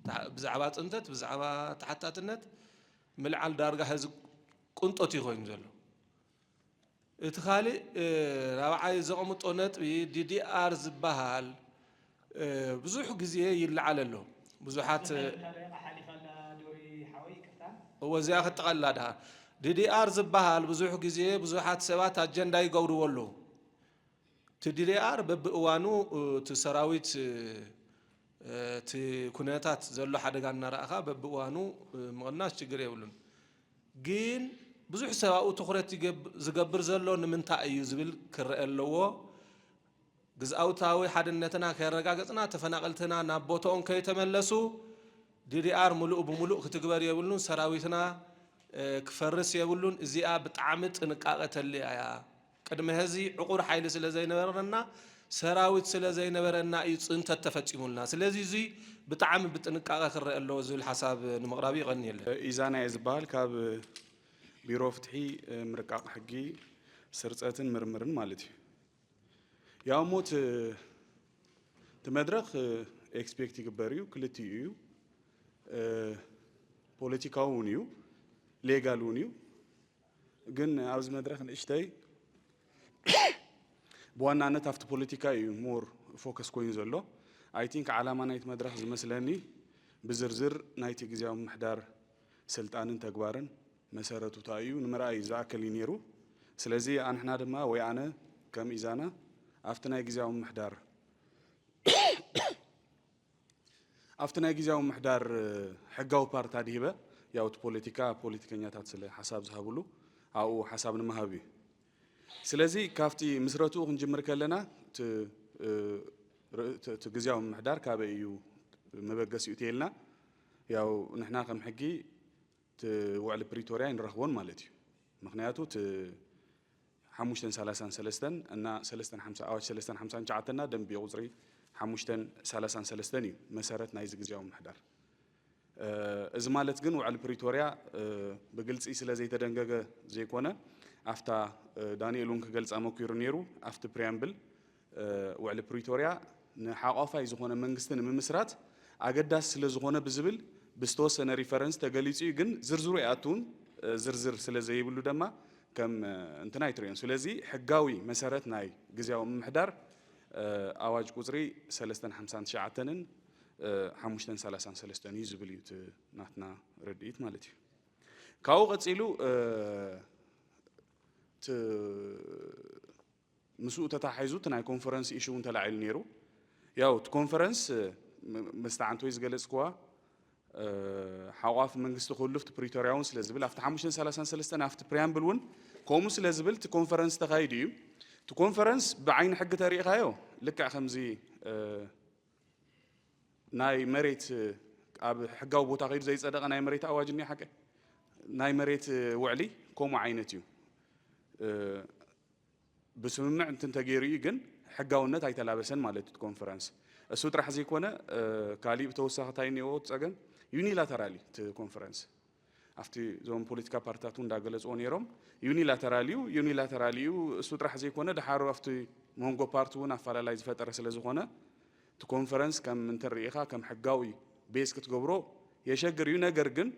ተሓ-፣ ብዛዕባ ጽንተት፣ ብዛዕባ ተሓታትነት ምልዓል ዳርጋ ሕዚ ቅንጦት እዩ ኮይኑ ዘሎ። እቲ ካልእ፣ እ፣ ራብዓይ ዘቐምጦ ነጥቢ ዲ ዲ ኣር ዝበሃል፣ እ፣ ብዙሕ ግዜ ይለዓል ኣሎ። ብዙሓት፣ እ፣ እወ፣ እዚኣ ክጠቐልላ ድኣ። ዲ ዲ ኣር ዝበሃል ብዙሕ ግዜ ብዙሓት ሰባት ኣጀንዳ ይገብርዎ ኣለዉ። እቲ ዲ ዲ ኣር በብእዋኑ፣ እ፣ እቲ ሰራዊት፣ እ፣ እቲ ኩነታት ዘሎ ሓደጋ እናረኣኻ በብእዋኑ፣ እ፣ ምቕናስ ችግር የብሉን። ግን ብዙሕ ሰብ ኣብኡ ትኹረት ይገብ-፣ ዝገብር ዘሎ ንምንታይ እዩ ዝብል ክረአ ኣለዎ። ግዝኣውታዊ ሓድነትና ከየረጋገጽና ተፈናቐልትና ናብ ቦታኦም ከይተመለሱ ዲ ዲ ኣር ምሉእ ብምሉእ ክትግበር የብሉን። ሰራዊትና፣ እ፣ ክፈርስ የብሉን። እዚኣ ብጣዕሚ ጥንቃቐ ተልያ እያ። ቅድሚ ሕዚ ዕቑር ሓይሊ ስለ ዘይነበረና፣ ሰራዊት ስለ ዘይነበረና እዩ ጽንተት ተፈጺሙልና። ስለዚ እዚ ብጣዕሚ ብጥንቃቐ ክረአ ኣለዎ ዝብል ሓሳብ ንምቕራብ ይቐንየለ። ኢዛና እየ ዝበሃል፣ ካብ ቢሮ ፍትሒ፣ ምርቃቕ ሕጊ፣ ስርጸትን ምርምርን ማለት እዩ። ያው ሞት፣ እቲ መድረኽ ኤክስፔክት ይግበር እዩ፣ ክልቲኡ እዩ። ፖለቲካዊ እውን እዩ፣ ሌጋል እውን እዩ። ግን ኣብዚ መድረኽ ንእሽተይ ብዋናነት ኣብቲ ፖለቲካ እዩ ሞር ፎከስ ኮይኑ ዘሎ። ኣይ ቲንክ ዓላማ ናይቲ መድረኽ ዝመስለኒ ብዝርዝር ናይቲ ግዝያዊ ምምሕዳር ስልጣንን ተግባርን መሰረቱ እንታይ እዩ ንምርኣይ ዝኣክል እዩ ነይሩ። ስለዚ ኣንሕና ድማ ወይ ኣነ ከም ኢዛና ኣብቲ ናይ ግዝያዊ ምምሕዳር ኣብቲ ናይ ግዝያዊ ምምሕዳር ሕጋዊ ፓርት ኣድሂበ፣ ያው እቲ ፖለቲካ ፖለቲከኛታት ስለ ሓሳብ ዝሃብሉ ኣብኡ ሓሳብ ንምሃብ እዩ። ስለዚ ካብቲ ምስረትኡ ክንጅምር ከለና እቲ፣ እ፣ ር-፣ እቲ፣ እቲ ግዝያዊ ምምሕዳር ካበይ እዩ መበገሲኡ ተይልና፣ ያው ንሕና ከም ሕጊ እቲ ውዕሊ ፕሪቶርያ ኣይንረኽቦን ማለት እዩ። ምኽንያቱ እቲ ሓሙሽተን ሰላሳን ሰለስተን እና ሰለስተን ሓምሳ፣ ኣዋጅ ሰለስተን ሓምሳን ትሽዓተን እና ደንቢ ቁጽሪ ሓሙሽተን ሰላሳን ሰለስተን እዩ መሰረት ናይዚ ግዝያዊ ምምሕዳር። እ፣ እዚ ማለት ግን ውዕሊ ፕሪቶርያ፣ እ፣ ብግልጺ ስለ ዘይተደንገገ ዘይኮነ፣ ኣብታ፣ እ፣ ዳንኤል እውን ክገልጻ መኪሩ ነይሩ፣ ኣብቲ ፕሪያምብል፣ እ፣ ውዕሊ ፕሪቶርያ ንሓቋፋይ ዝኾነ መንግስቲ ንምምስራት ኣገዳሲ ስለ ዝኾነ ብዝብል ብዝተወሰነ ሪፈረንስ ተገሊጹ እዩ፣ ግን ዝርዝሩ ኣይኣትውን፣ እ፣ ዝርዝር ስለ ዘይብሉ ድማ ከም፣ እ፣ እንትን ኣይትርእዮን። ስለዚ ሕጋዊ መሰረት ናይ ግዝያዊ ምምሕዳር፣ እ፣ ኣዋጅ ቁጽሪ ሰለስተን ሓምሳን ትሽዓተንን፣ እ፣ ሓሙሽተን ሰላሳን ሰለስተን እዩ ዝብል እዩ እቲ ናትና ርድኢት ማለት እዩ። ካብኡ ቀጺሉ፣ እ፣ እቲ ምስኡ ተታሒዙ እቲ ናይ ኮንፈረንስ ኢሹ እውን ተላዒሉ ነይሩ። ያው እቲ ኮንፈረንስ፣ ም-፣ ምስቲ ዓንተወይ ዝገለጽክዋ፣ እ፣ ሓቋፍ መንግስቲ ክህሉ ኣብቲ ፕሪቶርያ እውን ስለ ዝብል፣ ኣብቲ ሓሙሽተን ሰላሳን ሰለስተን ኣብቲ ፕሪያምብል እውን ከምኡ ስለ ዝብል እቲ ኮንፈረንስ ተኻይዱ እዩ። እቲ ኮንፈረንስ ብዓይኒ ሕጊ ተሪእኻዮ ልክዕ ከምዚ፣ እ፣ ናይ መሬት፣ ኣብ ሕጋዊ ቦታ ከይዱ ዘይጸደቐ ናይ መሬት ኣዋጅ እኒኦ ሓቀ ናይ መሬት ውዕሊ ከምኡ ዓይነት እዩ። እ፣ ብስምምዕ እንትን ተገይሩ እዩ፣ ግን ሕጋውነት ኣይተላበሰን ማለት እዩ እቲ ኮንፈረንስ። እሱ ጥራሕ ዘይኮነ፣ እ፣ ካሊእ ብተወሳኺ እንታይ እኒኦዎ እቲ ጸገም? ዩኒላተራል እዩ እቲ ኮንፈረንስ። ኣብቲ እዞም ፖለቲካ ፓርቲታት እውን እንዳገለጽዎ ነይሮም፣ ዩኒላተራል እዩ። ዩኒላተራል እዩ፣ እሱ ጥራሕ ዘይኮነ፣ ደሓር ኣብቲ መንጎ ፓርቲ እውን ኣፈላላይ ዝፈጠረ ስለ ዝኾነ፣ እቲ ኮንፈረንስ ከም እንተሪኢኻ ከም ሕጋዊ ቤዝ ክትገብሮ የሸግር እዩ። ነገር ግን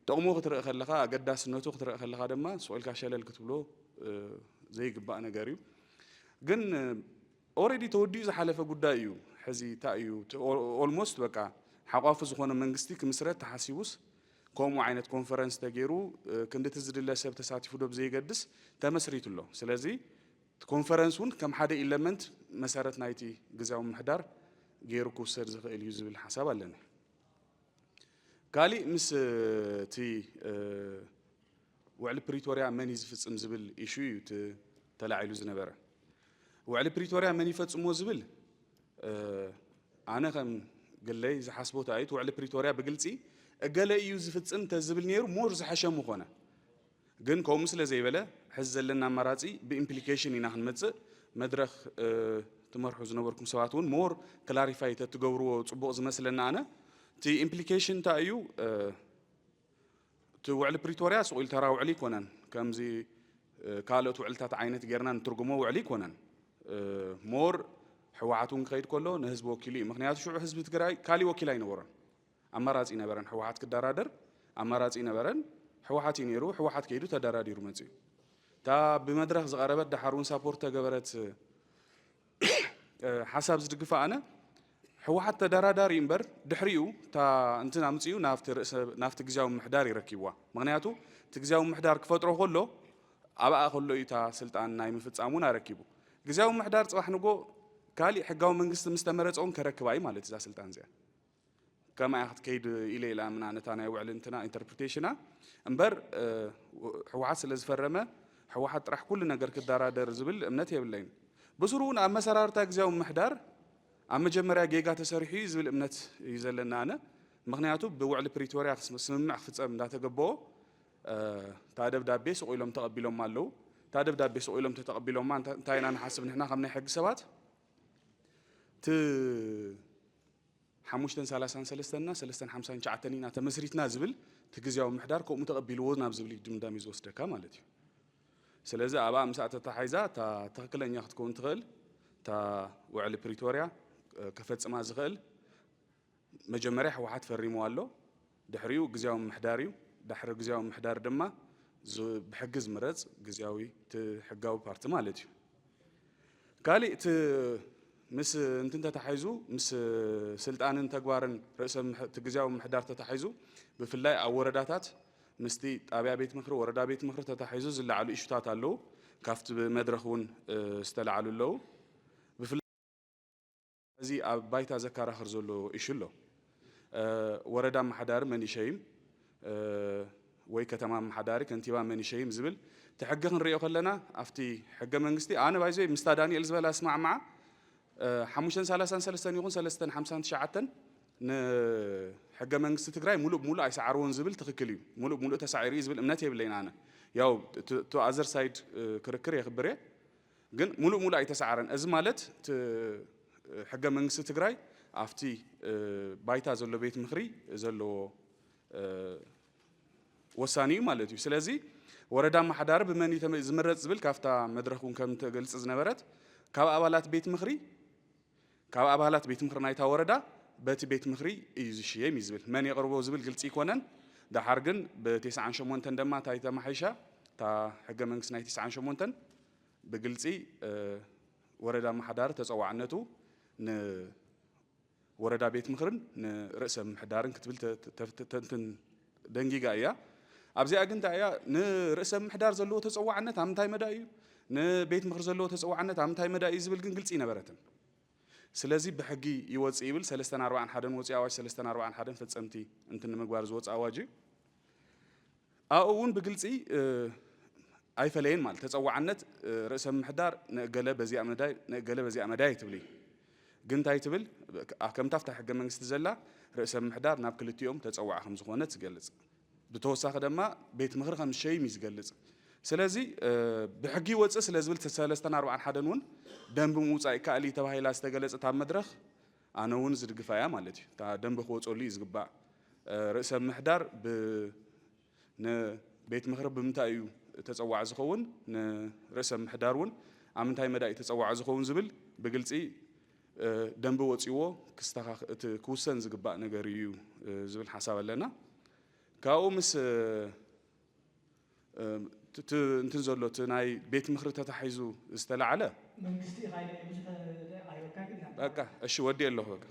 ጥቕሙ ክትርኢ ከለኻ፣ ኣገዳስነቱ ክትርኢ ከለኻ ድማ ስቕ ኢልካ ሸለል ክትብሎ፣ እ፣ ዘይግባእ ነገር እዩ። ግን፣ እ፣ ኦልሬዲ ተወዲኡ ዝሓለፈ ጉዳይ እዩ። ሕዚ እንታይ እዩ? እቲ ኦ-፣ ኦልሞስት በቃ ሓቋፊ ዝኾነ መንግስቲ ክምስረት ተሓሲቡስ፣ ከምኡ ዓይነት ኮንፈረንስ ተገይሩ፣ እ፣ ክንድቲ ዝድለ ሰብ ተሳቲፉ ዶ ብዘየገድስ ተመስሪቱ ኣሎ። ስለዚ እቲ ኮንፈረንስ እውን ከም ሓደ ኢለመንት መሰረት ናይቲ ግዝያዊ ምምሕዳር ገይሩ ክውሰድ ዝኽእል እዩ ዝብል ሓሳብ ኣለኒ። ካሊእ ምስ፣ እ፣ እቲ፣ እ፣ ውዕሊ ፕሪቶርያ መን እዩ ዝፍጽም ዝብል ኢሹ እዩ እቲ ተላዒሉ ዝነበረ። ውዕሊ ፕሪቶርያ መን ይፈጽሞ ዝብል፣ እ፣ ኣነ ከም ግለይ ዝሓስቦ ተኣይት ውዕሊ ፕሪቶርያ ብግልጺ እገለ እዩ ዝፍጽም ተዝብል ነይሩ ሞር ዝሐሸ ምኾነ። ግን ከምኡ ስለ ዘይበለ፣ ሕዚ ዘለና ኣማራጺ ብኢምፕሊኬሽን ኢና ክንመጽእ። መድረኽ፣ እ፣ ትመርሑ ዝነበርኩም ሰባት እውን ሞር ክላሪፋይ ተትገብርዎ ጽቡቕ ዝመስለና ኣነ። እቲ ኢምፕሊኬሽን እንታይ እዩ? እ፣ እቲ ውዕሊ ፕሪቶርያ ስቕ ኢሉ ተራ ውዕሊ ኣይኮነን። ከምዚ፣ እ፣ ካልኦት ውዕልታት ዓይነት ጌርና ንትርጉሞ ውዕሊ ኣይኮነን። እ፣ ሞር ህወሓት እውን ክኸይድ ከሎ ንህዝቢ ወኪሉ እዩ። ምኽንያቱ ሽዑ ህዝቢ ትግራይ ካሊእ ወኪል ኣይነበሮን። ኣማራጺ ነበረን ህወሓት ክደራደር፣ ኣማራጺ ነበረን። ህወሓት እዩ ነይሩ። ህወሓት ከይዱ ተደራዲሩ መጺኡ። እታ ብመድረኽ ዝቐረበት ደሓር እውን ሳፖርት ተገበረት እ፣ ሓሳብ ዝድግፋ ኣነ፣ ህወሓት ተደራዳሪ እምበር ድሕሪኡ እታ እንትን ኣምጺኡ ናብቲ ርእሰ-፣ ናብቲ ግዝያዊ ምምሕዳር ይረኪብዋ። ምኽንያቱ እቲ ግዝያዊ ምምሕዳር ክፈጥሮ ከሎ ኣብኣ ከሎ እዩ እታ ስልጣን ናይ ምፍጻም እውን ኣረኪቡ። ግዝያዊ ምምሕዳር ጽባሕ ንጎ ካሊእ ሕጋዊ መንግስቲ ምስ ተመረጸ እውን ከረክባ እዩ ማለት እዩ እዛ ስልጣን እዚኣ። ከምኣ ክትከይድ ኢለ ኢለ ኣምና ነታ ናይ ውዕሊ እንትና ኢንተርፕሪቴሽና እምበር፣ እ፣ ህወሓት ስለ ዝፈረመ ህወሓት ጥራሕ ኩሉ ነገር ክደራደር ዝብል እምነት የብለይን። ብስሩ እውን ኣብ መሰራርታ ግዝያዊ ምምሕዳር ኣብ መጀመርያ ጌጋ ተሰሪሑ እዩ ዝብል እምነት እዩ ዘለና ኣነ። ምኽንያቱ ብውዕሊ ፕሪቶርያ ክስም-፣ ስምምዕ ክፍጸም እንዳተገበኦ፣ እ፣ እታ ደብዳቤ ስቕ ኢሎም ተቐቢሎማ ኣለዉ። እታ ደብዳቤ ስቕ ኢሎም ተተቐቢሎማ እንታ-፣ እንታይ ኢና ንሓስብ ንሕና ከም ናይ ሕጊ ሰባት? እቲ ሓሙሽተን ሰላሳን ሰለስተን እና ሰለስተን ሓምሳን ትሽዓተን ኢና ተመስሪትና ዝብል እቲ ግዝያዊ ምምሕዳር ከምኡ ተቐቢልዎ ናብ ዝብል እዩ ድምዳሜ ዝወስደካ ማለት እዩ። ስለዚ ኣብኣ ምስኣ ተተሓሒዛ እታ ትኽክለኛ ክትከውን ትኽእል እታ ውዕሊ ፕሪቶርያ፣ እ፣ ከፈጽማ ዝኽእል መጀመርያ ህወሓት ፈሪምዋ ኣሎ። ድሕሪኡ ግዝያዊ ምምሕዳር እዩ። ድሕሪ ግዝያዊ ምምሕዳር ድማ ዝ-፣ ብሕጊ ዝምረጽ ግዝያዊ እቲ ሕጋዊ ፓርቲ ማለት እዩ። ካሊእ እቲ ምስ እንትን ተታሒዙ ምስ ስልጣንን ተግባርን ርእሰ ምሕ-፣ እቲ ግዝያዊ ምምሕዳር ተታሒዙ ብፍላይ ኣብ ወረዳታት ምስቲ ጣብያ ቤት ምኽሪ፣ ወረዳ ቤት ምኽሪ ተታሒዙ ዝለዓሉ ኢሹታት ኣለዉ። ካብቲ ብመድረኽ እውን፣ እ፣ ዝተለዓሉ ኣለዉ። ብፍላይ እዚ ኣብ ባይታ ዘከራኽር ዘሎ ኢሹ ኣሎ። እ፣ ወረዳ ኣመሓዳሪ መን ይሸይም፣ እ፣ ወይ ከተማ ኣመሓዳሪ፣ ከንቲባ መን ይሸይም ዝብል እቲ ሕጊ ክንሪኦ ከለና፣ ኣብቲ ሕገ መንግስቲ፣ ኣነ ባይዘይ ምስታ ዳንኤል ዝበላ እስማዕማዓ፣ እ፣ ሓሙሽተን ሰላሳን ሰለስተን ይኹን ሰለስተን ሓምሳን ትሽዓተን ንሕገ መንግስቲ ትግራይ ሙሉእ ብሙሉእ ኣይሰዓርዎን ዝብል ትኽክል እዩ። ሙሉእ ብሙሉእ ተሳዒሩ እዩ ዝብል እምነት የብለይን ኣነ። ያው ቱ፣ ቱ ኣዘር ሳይድ፣ እ፣ ክርክር የኽብር እየ። ግን ሙሉእ ሙሉእ ኣይተሳዕረን። እዚ ማለት እቲ ሕገ መንግስቲ ትግራይ ኣብቲ፣ እ፣ ባይታ ዘሎ ቤት ምኽሪ ዘለዎ፣ እ፣ ወሳኒ እዩ ማለት እዩ። ስለዚ ወረዳ ኣመሓዳሪ ብመን እዩ ተመ-፣ ዝምረፅ ዝብል ካብታ መድረኽ እውን ከም ተገልፂ ዝነበረት ካብ ኣባላት ቤት ምኽሪ ካብ ኣባላት ቤት ምኽሪ ናይታ ወረዳ በቲ ቤት ምኽሪ እዩ ዝሽየም እዩ ዝብል። መን የቕርቦ ዝብል ግልፂ ኣይኮነን። ደሓር ግን ብተስዓን ሸሞንተን ደማ እንታይ ተማሓይሻ፣ እታ ሕገ መንግስቲ ናይ ተስዓን ሸሞንተን ብግልፂ፣ እ፣ ወረዳ ኣመሓዳሪ ተፀዋዕነቱ ንወረዳ ቤት ምኽርን ንርእሰ ምምሕዳርን ክትብል ተ-፣ ተ-፣ ተ-፣ ተንትን ደንጊጋ እያ። ኣብዚኣ ግን እንታይ እያ፣ ንርእሰ ምምሕዳር ዘለዎ ተፀዋዕነት ኣብ ምንታይ መዳይ እዩ፣ ንቤት ምኽሪ ዘለዎ ተፀዋዕነት ኣብ ምንታይ መዳይ እዩ ዝብል ግን ግልፂ ኣይነበረትን። ስለዚ ብሕጊ ይወፅእ ይብል፣ ሰለስተን ኣርባዓን ሓደን ወፂኡ፣ ኣዋጅ ሰለስተን ኣርባዓን ሓደን ፈፀምቲ እንትን ንምግባር ዝወፅእ ኣዋጅ እዩ። ኣብኡ እውን ብግልፂ፣ እ፣ ኣይፈለየን ማለት ተፀዋዕነት፣ እ፣ ርእሰ ምምሕዳር ንእገለ በዚኣ መዳይ ንእገለ በዚኣ መዳይ ኣይትብልይ። ግን እንታይ ትብል? አ-፣ ከምታ ኣብታ ሕገ መንግስቲ ዘላ ርእሰ ምምሕዳር ናብ ክልቲኦም ተፀዋዒ ከም ዝኾነ ትገልፅ። ብተወሳኺ ድማ ቤት ምኽሪ ከም ዝሸይም እዩ ዝገልፅ። ስለዚ፣ እ፣ ብሕጊ ይወፅእ ስለ ዝብል ሰለስተን ኣርባዓን ሓደን እውን ደንቢ ምውፃእ ይከኣል እዩ ተባሂላ ዝተገለፀት ኣብ መድረኽ ኣነ እውን ዝድግፋ እያ ማለት እዩ። እታ ደንቢ ክወፀሉ እዩ ዝግባእ። እ፣ ርእሰ ምምሕዳር ብ-፣ ንቤት ምኽሪ ብምንታይ እዩ ተፀዋዒ ዝኸውን፣ ንርእሰ ምምሕዳር እውን ኣብ ምንታይ መዳይ እዩ ተፀዋዒ ዝኸውን ዝብል ብግልፂ፣ እ፣ ደንቢ ወፂዎ ክስተኻኽ-፣ እቲ ክውሰን ዝግባእ ነገር እዩ፣ እ፣ ዝብል ሓሳብ ኣለና። ካብኡ ምስ፣ እ፣ እ፣ እቲ፣ እቲ እንትን ዘሎ እቲ ናይ ቤት ምኽሪ ተታሒዙ ዝተላዕለ መንግስቲ ኢኻ ኢለ ብዙሕ ኣይበካ ግን ኢና በቃ፣ እሺ፣ ወዲኤ ኣለኹ በቃ።